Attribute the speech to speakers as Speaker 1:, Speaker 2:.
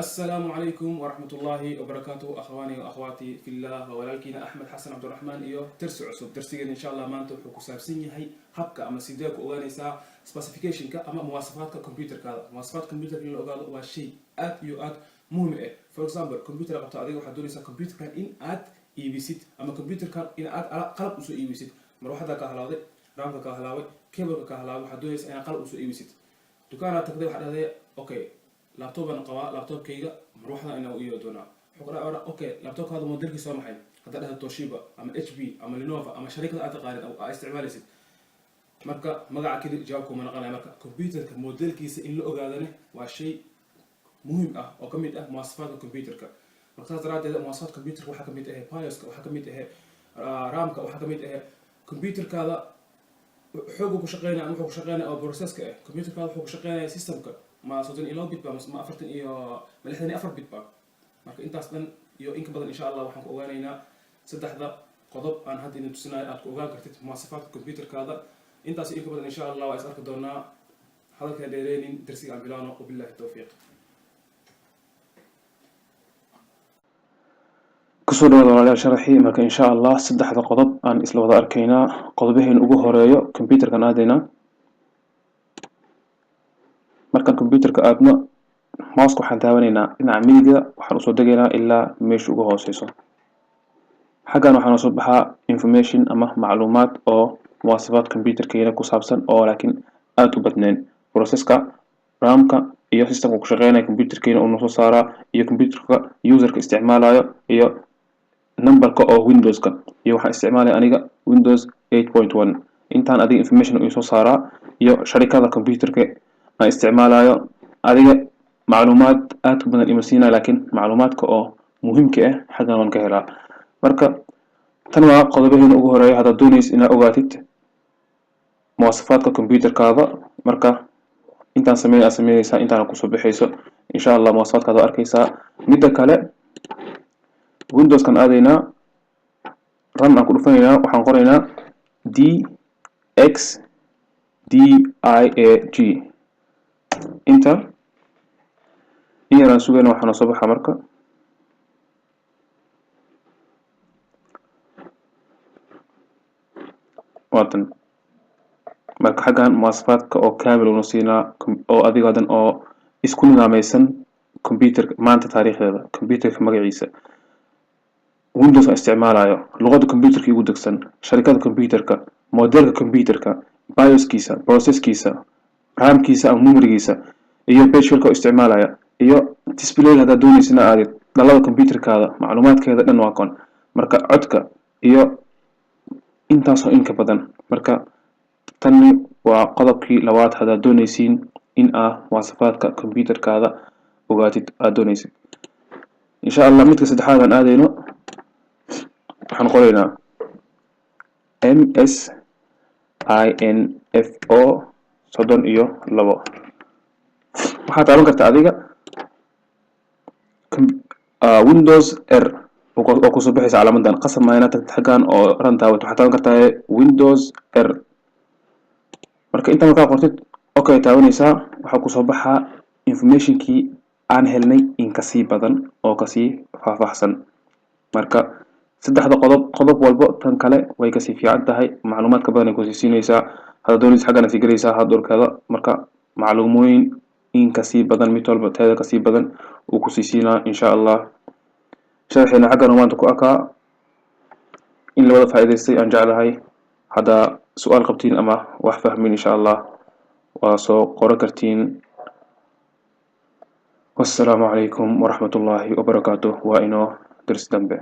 Speaker 1: Asalaamu calaykum waraxmat ullaahi wabarakaatuh, akhwaanii wa akhwaatii fillah. Waa walaalkiina Axmed Xasan Cabdiraxmaan iyo darsi cusub. Darsigeena insha Allah maanta wuxuu ku saabsan yahay habka ama sidee ku ogaanaysaa specificationka ama muwaasafaadka computerkaada. Muwaasafaadka computerka in la ogaado waa shay aad iyo aad muhim ah. For example, computer qabto adiga, waxaad doonaysaa computerkan in aad iibisid ama computerkan in aad qalab usoo iibisid. Marwaxada ka halaawday, RAM-ka ka halaaway, cableka ka halaaway, waxaad doonaysaa inaad qalab usoo iibisid. Dukaanaad tagday, waxaad dhahday, "Okay, laptop baan qabaa, laptopkayga marwaxda inaan u iibi doonaa." Wuxuu ku dhaha, "Okay, laptopkaada modelkiisa waa maxay?" Haddaad dhahdo Toshiba ama HP ama Lenovo ama sharikada aad taqaanid oo aad isticmaalaysid, marka magaca keli jawaab kuma naqanaya. Marka computerka modelkiisa in la ogaadane waa shay muhiim ah oo kamid ah muwaasafaadka computerka. Marka saas daraadeed muwaasafaadka computerka waxaa kamid ah BIOS-ka, waxaa kamid ah RAM-ka, waxaa kamid ah computerkaada xooga ku shaqeynaya ama wuxuu ku shaqeynaya oo processorka ah computerkaada, wuxuu ku shaqeynaya systemka, ma 32 bit ba, ma 40 iyo ma 64 bit ba. Marka intaas dhan iyo in ka badan insha Allah waxaan ku ogaanaynaa saddexda qodob aan hadda idin tusinayo aad ku ogaan kartid muwaasafaadka computerkaada. Intaas iyo in ka badan insha Allah waa is arki doonaa. Hadalkaan dheereynin, darsiga aan bilaano. Wabillahi towfiiq.
Speaker 2: Kusoo dhawaada, walaalayaal, sharaxii. Marka insha Allah saddexda qodob aan isla wada arkaynaa. Qodobaheen ugu horeeyo, computerkan aadaynaa. Markaan computerka aadno, mouseka waxaan taabanaynaa dhinaca midiga, waxaan usoo degaynaa ilaa meesha ugu hooseyso. Xaggan waxaa noo soo baxaa information ama macluumaad oo muwaasafaad computerkeena ku saabsan oo laakiin aada u badnayn. Processorka, RAM-ka iyo systemka ku shaqeynaya computerkeena uu noo soo saaraa, iyo computerka userka isticmaalayo, iyo numberka oo Windowska, iyo waxaan isticmaalaya aniga Windows 8.1. Intaan adiga information uu soo saaraa, iyo sharikada computerka aan isticmaalayo. Adiga macluumaad aad u badan ima siinaya, laakiin macluumaadka oo muhiimka ah xaggan waan ka helaa. Marka tan waa qodobaheena ugu horeeya haddaad doonaysid inaad ogaatid muwaasafaadka computerkaada. Marka intaan samey aad sameynaysaa, intaana kusoo bixayso insha Allah muwaasafaadkaada waa arkaysaa. Midda kale, Windowskan aadaynaa, Run aan ku dhufanaynaa, waxaan qoraynaa dxdiag, enter. In yaraan sugayna, waxaa noo soo baxaa marka waatan. Marka xaggan muwaasafaadka oo kaamil una siinaa oo adiga hadan oo isku nidaameysan: computerka maanta taariikhdeeda, computerka magaciisa, Windows aan isticmaalayo, luqadda computerka igu degsan, sharikada computerka, modelka computerka, BIOS-kiisa, processorkiisa, RAM-kiisa ama memorygiisa, iyo pageka oo isticmaalaya, iyo displayga haddaad doonaysa ina aadid, dhalada computerkaada macluumaadkeeda dhan waa kon. Marka codka iyo intaasoo in ka badan. Marka tani waa qodobkii labaad haddaad doonaysiin in aa muwaasafaadka computerkaada ogaatid aad doonaysid. Insha Allah midka saddexaad aan aadayno, waxaan qoraynaa MSINFO 32. Waxaad taaban kartaa adiga Windows R oo kusoo baxaysa calaamadan. Qasab maa inaad tagto xaggan oo Run taabato, waxaad taaban kartaa Windows R. Marka inta markaa qortid, okay taabanaysaa, waxaa kusoo baxaa informationkii aan helnay in kasii badan oo kasii faahfaahsan. Marka saddexda qodob, qodob walbo tan kale way kasii fiican tahay, macluumaadka badan ay kusii siinaysaa. Haddaad doonaysa xaggana sii gelaysaa hardwarekeeda. Marka macluumooyin in kasii badan, mid walba teeda kasii badan uu kusii siinaa insha Allah. Sharaxeena xaggan maanta ku akaa. In la wada faa'iidaystay aan jeclahay. Haddaa su-aal qabtiin ama wax fahmin, insha Allah waa soo qoran kartiin. Wassalaamu calaykum waraxmat ullaahi wabarakaatuh. Waa inoo darsi dambe.